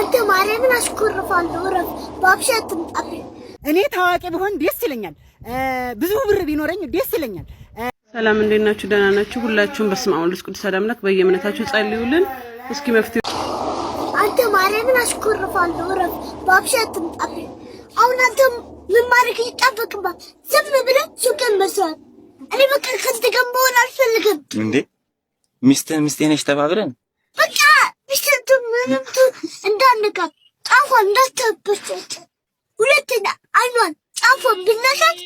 አንተ ማርያምን አስኮርፋለሁ። እረፍ። በአብሻ አትምጣብኝ። እኔ ታዋቂ ብሆን ደስ ይለኛል። ብዙ ብር ቢኖረኝ ደስ ይለኛል። ሰላም፣ እንዴት ናችሁ? ደህና ናችሁ? ሁላችሁም በስመ አብ ወወልድ ወመንፈስ ቅዱስ አሐዱ አምላክ በየእምነታችሁ ጸልዩልን። እስኪ መፍትሄ አንተ ማርያምን አስኮርፋለሁ። እረፍ። በአብሻ አትምጣብኝ። አሁን አንተ ምን ማድረግ ይጠበቅብሃል? ዝም ብለህ ሱቅን መስራት። እኔ በቃ ከአንተ ጋር መሆን አልፈልግም። እንዴ፣ ሚስትህ ሚስቴ ነች ተባብለን በቃ ሚስትህ ምንም እንዳንቃት ጫፏን እንዳታበሳት። ሁለተኛ አይኗን ጫፏን ብነካት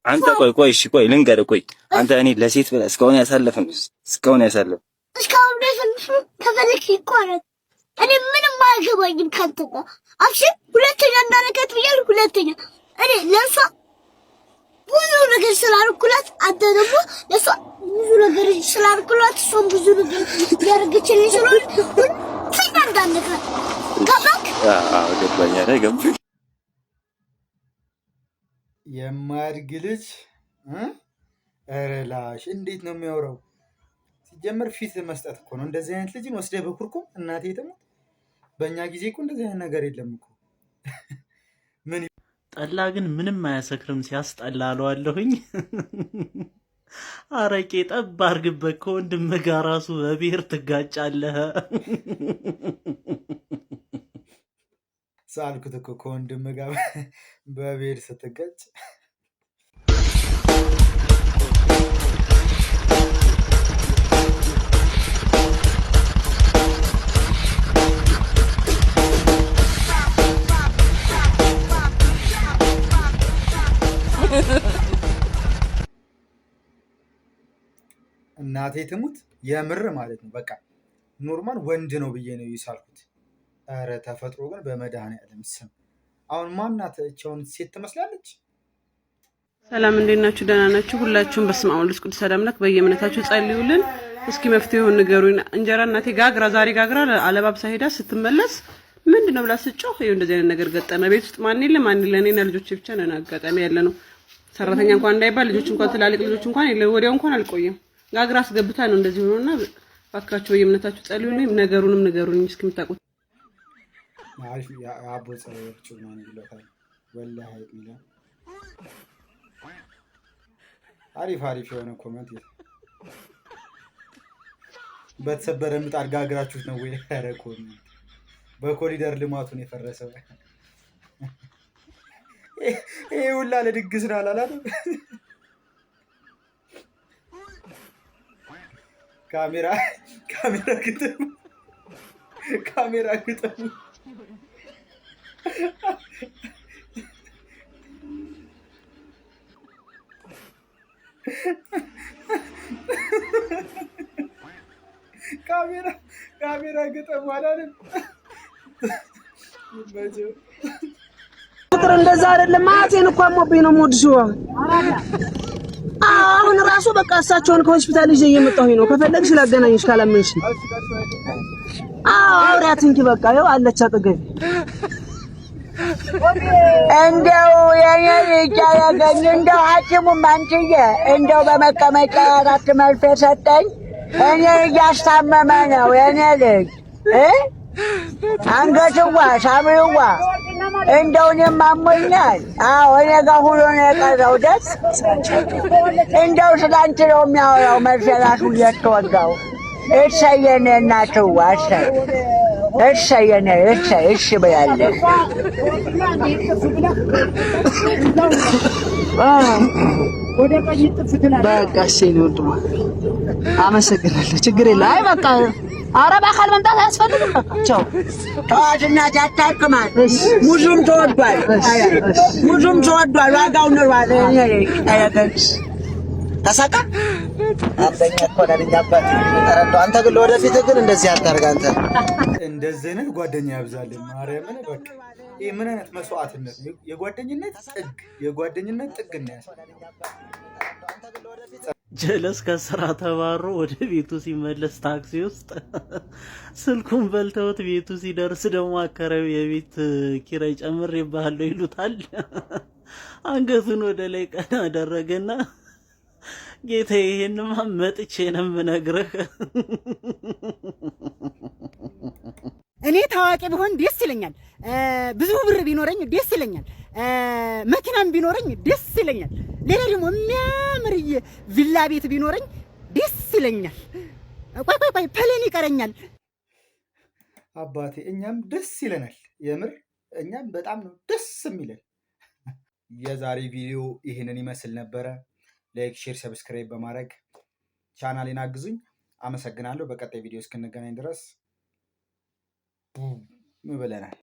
አንተ ቆይ ቆይ፣ እሺ ቆይ ልንገርህ፣ ቆይ አንተ እኔ ለሴት ብለህ እስካሁን ያሳለፍን እስካሁን ያሳለፍን ከፈለክ ይቋረጥ። እኔ ምንም አያገባኝም ካንተ ጋር። አብሽር፣ ሁለተኛ እንዳነካት ብያለሁ። ሁለተኛ እኔ ለእሷ ብዙ ነገር ስላልኩላት፣ አንተ ደግሞ ለእሷ ብዙ ነገር ስላልኩላት፣ እሷም ብዙ ነገር ያደረገችልኝ ስለሆነ ሁለተኛ እንዳነካት፣ ገባክ? አዎ፣ ገባኝ። ኧረ ገባኝ። የማያድግ ልጅ። ኧረ ላሽ፣ እንዴት ነው የሚያወራው? ሲጀመር ፊት መስጠት እኮ ነው። እንደዚህ አይነት ልጅን ወስደህ በኩርኩም፣ እናቴ ትሙት። በእኛ ጊዜ እኮ እንደዚህ አይነት ነገር የለም እኮ። ምን ጠላ ግን ምንም አያሰክርም፣ ሲያስጠላ አለዋለሁኝ። አረቄ ጠብ አርግበት፣ ከወንድምህ ጋር ራሱ በብሔር ትጋጫለህ። ሳልኩት እኮ፣ ከወንድም ጋር በብሔር ስትጋጭ። እናቴ ትሙት የምር ማለት ነው። በቃ normal ወንድ ነው ብዬ ነው የሳልኩት። ኧረ ተፈጥሮ ግን በመድኃኒዓለም ስም፣ አሁን ማናት? እቻውን ሴት ትመስላለች። ሰላም፣ እንዴት ናችሁ? ደህና ናችሁ? ሁላችሁም በስመ አብ ወወልድ ወመንፈስ ቅዱስ አሐዱ አምላክ በየእምነታችሁ ጸልዩልን። እስኪ መፍትሄውን ንገሩኝ። እንጀራ እናቴ ጋግራ፣ ዛሬ ጋግራ አለባብሳ ሄዳ ስትመለስ ምንድን ነው ብላ ስጮህ ይኸው እንደዚህ አይነት ነገር ገጠመ። ቤት ውስጥ ማን የለ፣ ማን የለ፣ እኔና ልጆቼ ብቻ ነን አጋጣሚ ያለ ነው። ሰራተኛ እንኳን እንዳይባል ልጆች እንኳን፣ ትላልቅ ልጆች እንኳን የለ። ወዲያው እንኳን አልቆየም። ጋግራ አስገብታ ነው እንደዚህ ሆኖና እባካችሁ በየእምነታችሁ ጸልዩልኝ። ነገሩንም ንገሩኝ እስኪ የምታውቁት። አሪፍ፣ የአቦ ጸበሎች ምናምን ይሏታል። ወላሂ የሚለው አሪፍ አሪፍ የሆነ comment። በተሰበረ ምጣድ ጋግራችሁት ነው ወይ? ኧረ comment፣ በኮሪደር ልማቱን የፈረሰው ይሄ ሁላ ለድግስ ነው አላላትም? ካሜራ ካሜራ ግጥም፣ ካሜራ ግጥም። ካሜራ ካሜራ ግጥም አላለም። ይመቸው። ፍቅር እንደዛ አይደለም። ማቴን እኮ አሞብኝ ነው የምወድሽ። አሁን ራሱ በቃ እሳቸውን ከሆስፒታል ይዤ እየመጣሁኝ ነው። ከፈለግሽ ላገናኝሽ ካላመንሽ። አዎ፣ አውሪያት እንጂ፣ በቃ ይኸው አለች አጠገቤ። እንደው የኔ ልጅ አደረገኝ። እንደው ሐኪሙም አንቺዬ እንደው በመቀመጫ አራት መርፌ ሰጠኝ። እኔ እያስታመመ ነው የኔ ልጅ እ አንገትዋ ሳምሪዋ እንደው እኔም አሞኛል። አዎ፣ እኔ ጋር ሁሉ ነው የቀረው። ደስ እንደው ስላንቺ ነው የሚያወራው። መርፌ ራሱ እየተወጋው። እሰይ የኔ እናትዋ፣ እሰይ እሰይ የኔ እሰይ፣ እሺ ብላለች። በቃ እሺ የኔ ወንድሟ፣ አመሰግናለሁ። ችግር የለም። አይ በቃ ኧረ በአካል መምጣት አያስፈልግም። በቃ ቻው። ተዋት እናቴ፣ አታክማት። ሙዙም ተወዷል፣ ሙዙም ተወዷል። ዋጋው ኑሯል። ተሳካ። አንደኛ እኮ ነን እኛ አባት። ተረዳሁ። አንተ ግን ለወደፊት ግን እንደዚህ አታርግ አንተ። እንደዚህ አይነት ጓደኛ ያብዛልን። ማርያምን፣ በቃ ይህ ምን አይነት መስዋዕትነት ነው? የጓደኝነት ጥግ፣ የጓደኝነት ጥግ ነው ያሳየው። ጀለስ ከስራ ተባሮ ወደ ቤቱ ሲመለስ ታክሲ ውስጥ ስልኩን በልተውት ቤቱ ሲደርስ ደግሞ አከራዩ የቤት ኪራይ ጨምሬብሃለሁ ይሉታል። አንገቱን ወደ ላይ ቀና አደረገና ጌታ ይሄንማ መጥቼ ነው የምነግርህ። እኔ ታዋቂ ብሆን ደስ ይለኛል። ብዙ ብር ቢኖረኝ ደስ ይለኛል። መኪናም ቢኖረኝ ደስ ይለኛል። ሌላ ደግሞ የሚያምር ቪላ ቤት ቢኖረኝ ደስ ይለኛል። ቆይ ቆይ ቆይ፣ plane ይቀረኛል። አባቴ እኛም ደስ ይለናል። የምር እኛም በጣም ነው ደስ የሚለን። የዛሬ ቪዲዮ ይህንን ይመስል ነበረ። Like፣ share፣ subscribe በማድረግ ቻናሌን አግዙኝ። አመሰግናለሁ። በቀጣይ ቪዲዮ እስክንገናኝ ድረስ ብለናል።